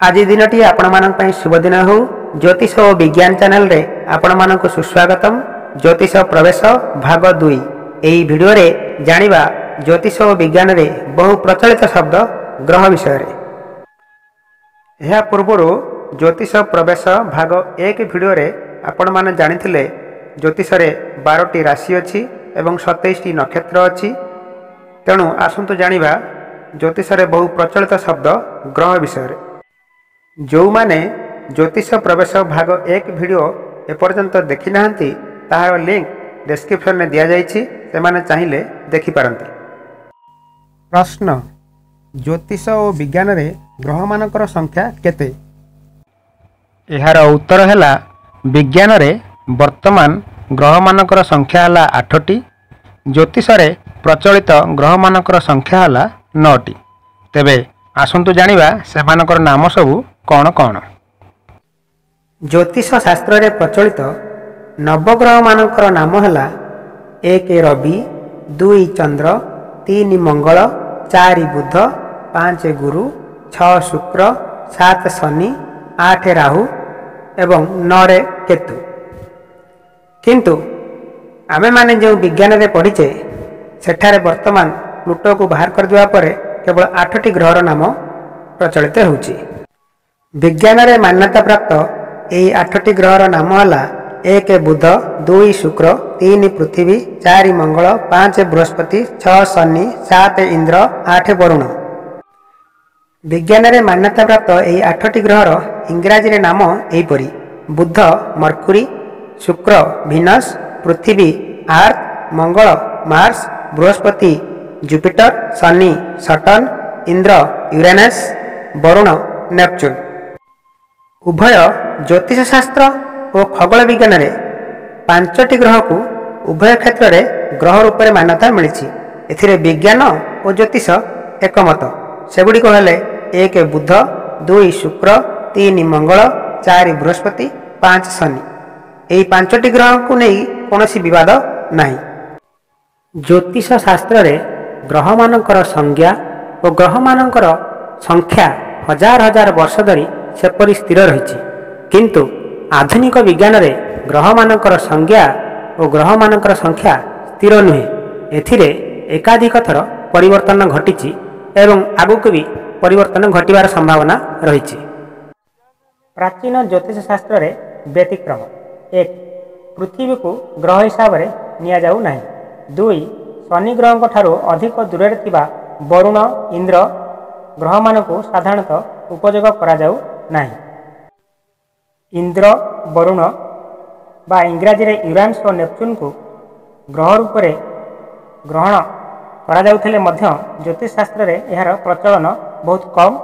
ଆଜି ଦିନଟି ଆପଣମାନଙ୍କ ପାଇଁ ଶୁଭ ଦିନ ହେଉ। ଜ୍ୟୋତିଷ ଓ ବିଜ୍ଞାନ ଚ୍ୟାନେଲରେ ଆପଣମାନଙ୍କୁ ସୁସ୍ୱାଗତମ। ଜ୍ୟୋତିଷ ପ୍ରବେଶ ଭାଗ 2। ଏହି ଭିଡ଼ିଓରେ ଜାଣିବା ଜ୍ୟୋତିଷ ଓ ବିଜ୍ଞାନରେ ବହୁ ପ୍ରଚଳିତ ଶବ୍ଦ ଗ୍ରହ ବିଷୟରେ। ଏହା ପୂର୍ବରୁ ଜ୍ୟୋତିଷ ପ୍ରବେଶ ଭାଗ 1 ଭିଡ଼ିଓରେ ଆପଣମାନେ ଜାଣିଥିଲେ ଜ୍ୟୋତିଷରେ 12ଟି ରାଶି ଅଛି ଏବଂ 27ଟି ନକ୍ଷତ୍ର ଅଛି। ତେଣୁ ଆସନ୍ତୁ ଜାଣିବା ଜ୍ୟୋତିଷରେ ବହୁ ପ୍ରଚଳିତ ଶବ୍ଦ ଗ୍ରହ ବିଷୟରେ। ଯେଉଁମାନେ ଜ୍ୟୋତିଷ ପ୍ରବେଶ ଭାଗ 1 ଭିଡ଼ିଓ ଏପର୍ଯ୍ୟନ୍ତ ଦେଖିନାହାନ୍ତି, ତାହାର ଲିଙ୍କ ଡେସ୍କ୍ରିପସନରେ ଦିଆଯାଇଛି, ସେମାନେ ଚାହିଁଲେ ଦେଖିପାରନ୍ତି। ପ୍ରଶ୍ନ: ଜ୍ୟୋତିଷ ଓ ବିଜ୍ଞାନରେ ଗ୍ରହମାନଙ୍କର ସଂଖ୍ୟା କେତେ? ଏହାର ଉତ୍ତର ହେଲା, ବିଜ୍ଞାନରେ ବର୍ତ୍ତମାନ ଗ୍ରହମାନଙ୍କର ସଂଖ୍ୟା ହେଲା 8ଟି। ଜ୍ୟୋତିଷରେ ପ୍ରଚଳିତ ଗ୍ରହମାନଙ୍କର ସଂଖ୍ୟା ହେଲା 9ଟି। ତେବେ ଆସନ୍ତୁ ଜାଣିବା ସେମାନଙ୍କର ନାମ ସବୁ କ'ଣ କ'ଣ। ଜ୍ୟୋତିଷ ଶାସ୍ତ୍ରରେ ପ୍ରଚଳିତ ନବଗ୍ରହମାନଙ୍କର ନାମ ହେଲା: 1 ରବି, 2 ଚନ୍ଦ୍ର, 3 ମଙ୍ଗଳ, 4 ବୁଧ, 5 ଗୁରୁ, 6 ଶୁକ୍ର, 7 ଶନି, 8 ରାହୁ ଏବଂ 9ରେ କେତୁ। କିନ୍ତୁ ଆମେମାନେ ଯେଉଁ ବିଜ୍ଞାନରେ ପଢ଼ିଛେ, ସେଠାରେ ବର୍ତ୍ତମାନ ପ୍ଲୁଟୋକୁ ବାହାର କରିଦେବା ପରେ କେବଳ 8ଟି ଗ୍ରହର ନାମ ପ୍ରଚଳିତ ହେଉଛି। ବିଜ୍ଞାନରେ ମାନ୍ୟତା ପ୍ରାପ୍ତ ଏହି 8ଟି ଗ୍ରହର ନାମ ହେଲା: 1 ବୁଧ, 2 ଶୁକ୍ର, 3 ପୃଥିବୀ, 4 ମଙ୍ଗଳ, 5 ବୃହସ୍ପତି, 6 ଶନି, 7 ଇନ୍ଦ୍ର, 8 ବରୁଣ। ବିଜ୍ଞାନରେ ମାନ୍ୟତା ପ୍ରାପ୍ତ ଏହି 8ଟି ଗ୍ରହର ଇଂରାଜୀରେ ନାମ ଏହିପରି: ବୁଧ Mercury, Shukra Venus, Prithvi Earth, Mangal Mars, Brihaspati Jupiter, Shani Saturn, Indra Uranus, Varun Neptune. ଉଭୟ ଜ୍ୟୋତିଷ ଶାସ୍ତ୍ର ଓ ଖଗୋଳ ବିଜ୍ଞାନରେ 5ଟି ଗ୍ରହକୁ ଉଭୟ କ୍ଷେତ୍ରରେ ଗ୍ରହ ରୂପରେ ମାନ୍ୟତା ମିଳିଛି। ଏଥିରେ ବିଜ୍ଞାନ ଓ ଜ୍ୟୋତିଷ ଏକମତ। ସେଗୁଡ଼ିକ ହେଲେ: 1 ବୁଧ, 2 ଶୁକ୍ର, 3 ମଙ୍ଗଳ, 4 ବୃହସ୍ପତି, 5 ଶନି। ଏହି 5ଟି ଗ୍ରହକୁ ନେଇ କୌଣସି ବିବାଦ ନାହିଁ। ଜ୍ୟୋତିଷ ଶାସ୍ତ୍ରରେ ଗ୍ରହମାନଙ୍କର ସଂଜ୍ଞା ଓ ଗ୍ରହମାନଙ୍କର ସଂଖ୍ୟା ହଜାର ହଜାର ବର୍ଷ ଧରି ସେପରି ସ୍ଥିର ରହିଛି। କିନ୍ତୁ ଆଧୁନିକ ବିଜ୍ଞାନରେ ଗ୍ରହମାନଙ୍କର ସଂଜ୍ଞା ଓ ଗ୍ରହମାନଙ୍କର ସଂଖ୍ୟା ସ୍ଥିର ନୁହେଁ। ଏଥିରେ ଏକାଧିକ ଥର ପରିବର୍ତ୍ତନ ଘଟିଛି ଏବଂ ଆଗକୁ ବି ପରିବର୍ତ୍ତନ ଘଟିବାର ସମ୍ଭାବନା ରହିଛି। ପ୍ରାଚୀନ ଜ୍ୟୋତିଷ ଶାସ୍ତ୍ରରେ ବ୍ୟତିକ୍ରମ: 1, ପୃଥିବୀକୁ ଗ୍ରହ ହିସାବରେ ନିଆଯାଉ ନାହିଁ। 2, ଶନି ଗ୍ରହଙ୍କ ଠାରୁ ଅଧିକ ଦୂରରେ ଥିବା ବରୁଣ, ଇନ୍ଦ୍ର ଗ୍ରହମାନଙ୍କୁ ସାଧାରଣତଃ ଉପଯୋଗ କରାଯାଉ ନାହିଁ। ଇନ୍ଦ୍ର, ବରୁଣ ବା ଇଂରାଜୀରେ ୟୁରାନସ୍ ଓ ନେପଚୁନକୁ ଗ୍ରହ ରୂପରେ ଗ୍ରହଣ କରାଯାଉଥିଲେ ମଧ୍ୟ ଜ୍ୟୋତିଷ ଶାସ୍ତ୍ରରେ ଏହାର ପ୍ରଚଳନ ବହୁତ କମ୍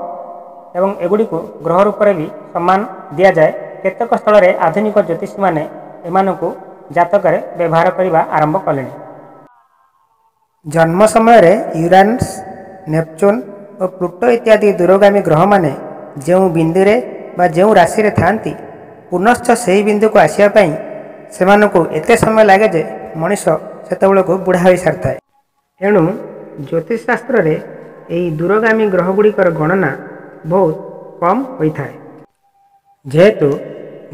ଏବଂ ଏଗୁଡ଼ିକୁ ଗ୍ରହ ରୂପରେ ବି ସମ୍ମାନ ଦିଆଯାଏ। କେତେକ ସ୍ଥଳରେ ଆଧୁନିକ ଜ୍ୟୋତିଷୀମାନେ ଏମାନଙ୍କୁ ଜାତକରେ ବ୍ୟବହାର କରିବା ଆରମ୍ଭ କଲେଣି। ଜନ୍ମ ସମୟରେ ୟୁରାନସ୍, ନେପଚୁନ୍ ଓ ପ୍ଲୁଟୋ ଇତ୍ୟାଦି ଦୂରଗାମୀ ଗ୍ରହମାନେ ଯେଉଁ ବିନ୍ଦୁରେ ବା ଯେଉଁ ରାଶିରେ ଥାଆନ୍ତି, ପୁନଶ୍ଚ ସେହି ବିନ୍ଦୁକୁ ଆସିବା ପାଇଁ ସେମାନଙ୍କୁ ଏତେ ସମୟ ଲାଗେ ଯେ ମଣିଷ ସେତେବେଳକୁ ବୁଢ଼ା ହୋଇସାରିଥାଏ। ଏଣୁ ଜ୍ୟୋତିଷଶାସ୍ତ୍ରରେ ଏହି ଦୂରଗାମୀ ଗ୍ରହଗୁଡ଼ିକର ଗଣନା ବହୁତ କମ୍ ହୋଇଥାଏ। ଯେହେତୁ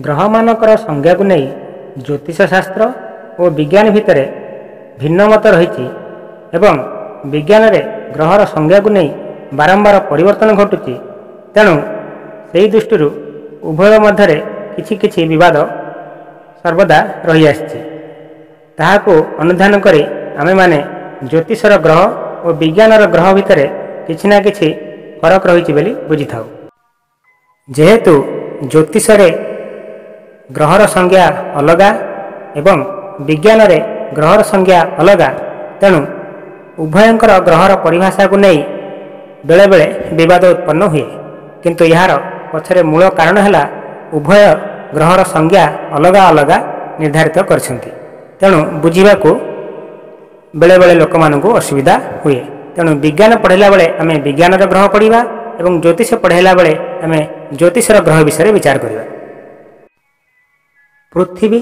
ଗ୍ରହମାନଙ୍କର ସଂଜ୍ଞାକୁ ନେଇ ଜ୍ୟୋତିଷଶାସ୍ତ୍ର ଓ ବିଜ୍ଞାନ ଭିତରେ ଭିନ୍ନ ମତ ରହିଛି ଏବଂ ବିଜ୍ଞାନରେ ଗ୍ରହର ସଂଜ୍ଞାକୁ ନେଇ ବାରମ୍ବାର ପରିବର୍ତ୍ତନ ଘଟୁଛି, ତେଣୁ ସେହି ଦୃଷ୍ଟିରୁ ଉଭୟ ମଧ୍ୟରେ କିଛି କିଛି ବିବାଦ ସର୍ବଦା ରହିଆସିଛି। ତାହାକୁ ଅନୁଧ୍ୟାନ କରି ଆମେମାନେ ଜ୍ୟୋତିଷର ଗ୍ରହ ଓ ବିଜ୍ଞାନର ଗ୍ରହ ଭିତରେ କିଛି ନା କିଛି ଫରକ ରହିଛି ବୋଲି ବୁଝିଥାଉ। ଯେହେତୁ ଜ୍ୟୋତିଷରେ ଗ୍ରହର ସଂଜ୍ଞା ଅଲଗା ଏବଂ ବିଜ୍ଞାନରେ ଗ୍ରହର ସଂଜ୍ଞା ଅଲଗା, ତେଣୁ ଉଭୟଙ୍କର ଗ୍ରହର ପରିଭାଷାକୁ ନେଇ ବେଳେବେଳେ ବିବାଦ ଉତ୍ପନ୍ନ ହୁଏ। କିନ୍ତୁ ଏହାର ପଛରେ ମୂଳ କାରଣ ହେଲା, ଉଭୟ ଗ୍ରହର ସଂଜ୍ଞା ଅଲଗା ଅଲଗା ନିର୍ଦ୍ଧାରିତ କରିଛନ୍ତି। ତେଣୁ ବୁଝିବାକୁ ବେଳେବେଳେ ଲୋକମାନଙ୍କୁ ଅସୁବିଧା ହୁଏ। ତେଣୁ ବିଜ୍ଞାନ ପଢ଼ିଲା ବେଳେ ଆମେ ବିଜ୍ଞାନର ଗ୍ରହ ପଢ଼ିବା ଏବଂ ଜ୍ୟୋତିଷ ପଢ଼ାଇଲା ବେଳେ ଆମେ ଜ୍ୟୋତିଷର ଗ୍ରହ ବିଷୟରେ ବିଚାର କରିବା। ପୃଥିବୀ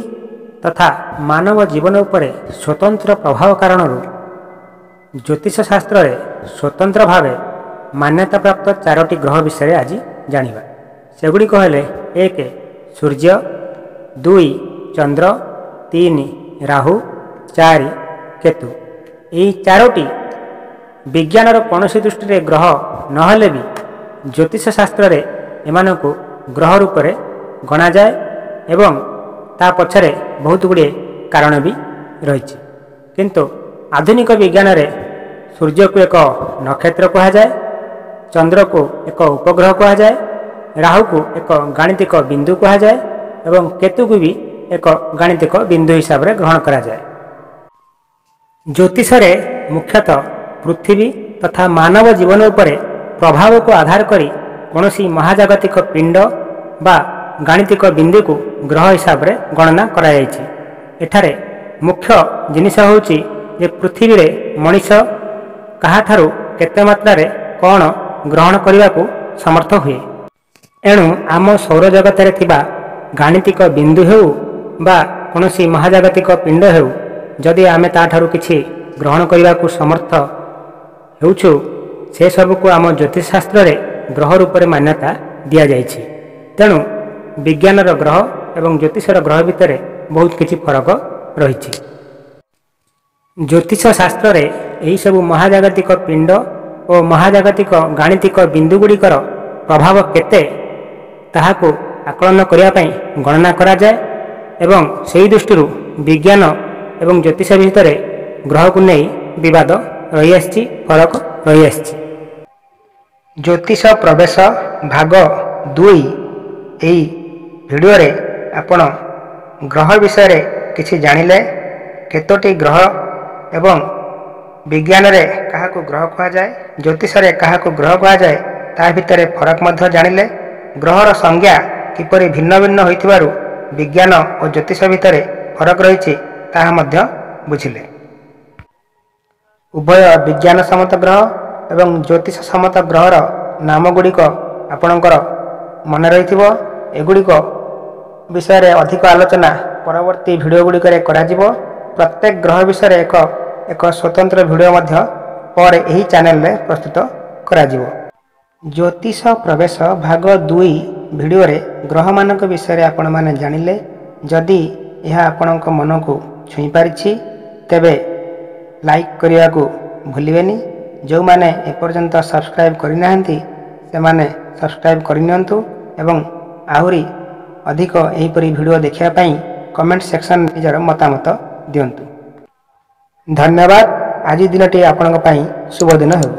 ତଥା ମାନବ ଜୀବନ ଉପରେ ସ୍ୱତନ୍ତ୍ର ପ୍ରଭାବ କାରଣରୁ ଜ୍ୟୋତିଷ ଶାସ୍ତ୍ରରେ ସ୍ୱତନ୍ତ୍ର ଭାବେ ମାନ୍ୟତାପ୍ରାପ୍ତ 4ଟି ଗ୍ରହ ବିଷୟରେ ଆଜି ଜାଣିବା। ସେଗୁଡ଼ିକ ହେଲେ 1 ସୂର୍ଯ୍ୟ, 2 ଚନ୍ଦ୍ର, 3 ରାହୁ, 4 କେତୁ। ଏହି 4ଟି ବିଜ୍ଞାନର କୌଣସି ଦୃଷ୍ଟିରେ ଗ୍ରହ ନହେଲେ ବି ଜ୍ୟୋତିଷ ଶାସ୍ତ୍ରରେ ଏମାନଙ୍କୁ ଗ୍ରହ ରୂପରେ ଗଣାଯାଏ ଏବଂ ତା ପଛରେ ବହୁତ ଗୁଡ଼ିଏ କାରଣ ବି ରହିଛି। କିନ୍ତୁ ଆଧୁନିକ ବିଜ୍ଞାନରେ ସୂର୍ଯ୍ୟକୁ ଏକ ନକ୍ଷତ୍ର କୁହାଯାଏ, ଚନ୍ଦ୍ରକୁ ଏକ ଉପଗ୍ରହ କୁହାଯାଏ, ରାହୁକୁ ଏକ ଗାଣିତିକ ବିନ୍ଦୁ କୁହାଯାଏ ଏବଂ କେତୁକୁ ବି ଏକ ଗାଣିତିକ ବିନ୍ଦୁ ହିସାବରେ ଗ୍ରହଣ କରାଯାଏ। ଜ୍ୟୋତିଷରେ ମୁଖ୍ୟତଃ ପୃଥିବୀ ତଥା ମାନବ ଜୀବନ ଉପରେ ପ୍ରଭାବକୁ ଆଧାର କରି କୌଣସି ମହାଜାଗତିକ ପିଣ୍ଡ ବା ଗାଣିତିକ ବିନ୍ଦୁକୁ ଗ୍ରହ ହିସାବରେ ଗଣନା କରାଯାଇଛି। ଏଠାରେ ମୁଖ୍ୟ ଜିନିଷ ହେଉଛି ଯେ ପୃଥିବୀରେ ମଣିଷ କାହାଠାରୁ କେତେ ମାତ୍ରାରେ କ'ଣ ଗ୍ରହଣ କରିବାକୁ ସମର୍ଥ ହୁଏ। ଏଣୁ ଆମ ସୌରଜଗତରେ ଥିବା ଗାଣିତିକ ବିନ୍ଦୁ ହେଉ ବା କୌଣସି ମହାଜାଗତିକ ପିଣ୍ଡ ହେଉ, ଯଦି ଆମେ ତା'ଠାରୁ କିଛି ଗ୍ରହଣ କରିବାକୁ ସମର୍ଥ ହେଉଛୁ, ସେସବୁକୁ ଆମ ଜ୍ୟୋତିଷଶାସ୍ତ୍ରରେ ଗ୍ରହ ରୂପରେ ମାନ୍ୟତା ଦିଆଯାଇଛି। ତେଣୁ ବିଜ୍ଞାନର ଗ୍ରହ ଏବଂ ଜ୍ୟୋତିଷର ଗ୍ରହ ଭିତରେ ବହୁତ କିଛି ଫରକ ରହିଛି। ଜ୍ୟୋତିଷ ଶାସ୍ତ୍ରରେ ଏହିସବୁ ମହାଜାଗତିକ ପିଣ୍ଡ ଓ ମହାଜାଗତିକ ଗାଣିତିକ ବିନ୍ଦୁଗୁଡ଼ିକର ପ୍ରଭାବ କେତେ ତାହାକୁ ଆକଳନ କରିବା ପାଇଁ ଗଣନା କରାଯାଏ ଏବଂ ସେହି ଦୃଷ୍ଟିରୁ ବିଜ୍ଞାନ ଏବଂ ଜ୍ୟୋତିଷ ଭିତରେ ଗ୍ରହକୁ ନେଇ ବିବାଦ ରହିଆସିଛି, ଫରକ ରହିଆସିଛି। ଜ୍ୟୋତିଷ ପ୍ରବେଶ ଭାଗ 2 ଏହି ଭିଡ଼ିଓରେ ଆପଣ ଗ୍ରହ ବିଷୟରେ କିଛି ଜାଣିଲେ, କେତୋଟି ଗ୍ରହ ଏବଂ ବିଜ୍ଞାନରେ କାହାକୁ ଗ୍ରହ କୁହାଯାଏ, ଜ୍ୟୋତିଷରେ କାହାକୁ ଗ୍ରହ କୁହାଯାଏ ତା ଭିତରେ ଫରକ ମଧ୍ୟ ଜାଣିଲେ, ଗ୍ରହର ସଂଜ୍ଞା କିପରି ଭିନ୍ନ ଭିନ୍ନ ହୋଇଥିବାରୁ ବିଜ୍ଞାନ ଓ ଜ୍ୟୋତିଷ ଭିତରେ ଫରକ ରହିଛି ତାହା ମଧ୍ୟ ବୁଝିଲେ। ଉଭୟ ବିଜ୍ଞାନ ସମ୍ମତ ଗ୍ରହ ଏବଂ ଜ୍ୟୋତିଷ ସମ୍ମତ ଗ୍ରହର ନାମ ଗୁଡ଼ିକ ଆପଣଙ୍କର ମନେ ରହିଥିବ। ଏଗୁଡ଼ିକ ବିଷୟରେ ଅଧିକ ଆଲୋଚନା ପରବର୍ତ୍ତୀ ଭିଡ଼ିଓ ଗୁଡ଼ିକରେ କରାଯିବ। ପ୍ରତ୍ୟେକ ଗ୍ରହ ବିଷୟରେ ଏକ ଏକ ସ୍ୱତନ୍ତ୍ର ଭିଡ଼ିଓ ମଧ୍ୟ ପରେ ଏହି ଚ୍ୟାନେଲରେ ପ୍ରସ୍ତୁତ କରାଯିବ। ଜ୍ୟୋତିଷ ପ୍ରବେଶ ଭାଗ 2 ଭିଡ଼ିଓରେ ଗ୍ରହମାନଙ୍କ ବିଷୟରେ ଆପଣମାନେ ଜାଣିଲେ। ଯଦି ଏହା ଆପଣଙ୍କ ମନକୁ ଛୁଇଁ ପାରିଛି ତେବେ ଲାଇକ୍ କରିବାକୁ ଭୁଲିବେନି। ଯେଉଁମାନେ ଏପର୍ଯ୍ୟନ୍ତ ସବସ୍କ୍ରାଇବ୍ କରିନାହାନ୍ତି ସେମାନେ ସବସ୍କ୍ରାଇବ୍ କରିନିଅନ୍ତୁ ଏବଂ ଆହୁରି ଅଧିକ ଏହିପରି ଭିଡ଼ିଓ ଦେଖିବା ପାଇଁ କମେଣ୍ଟ ସେକ୍ସନ୍ ନିଜର ମତାମତ ଦିଅନ୍ତୁ। ଧନ୍ୟବାଦ। ଆଜି ଦିନଟି ଆପଣଙ୍କ ପାଇଁ ଶୁଭ ଦିନ ହେଉ।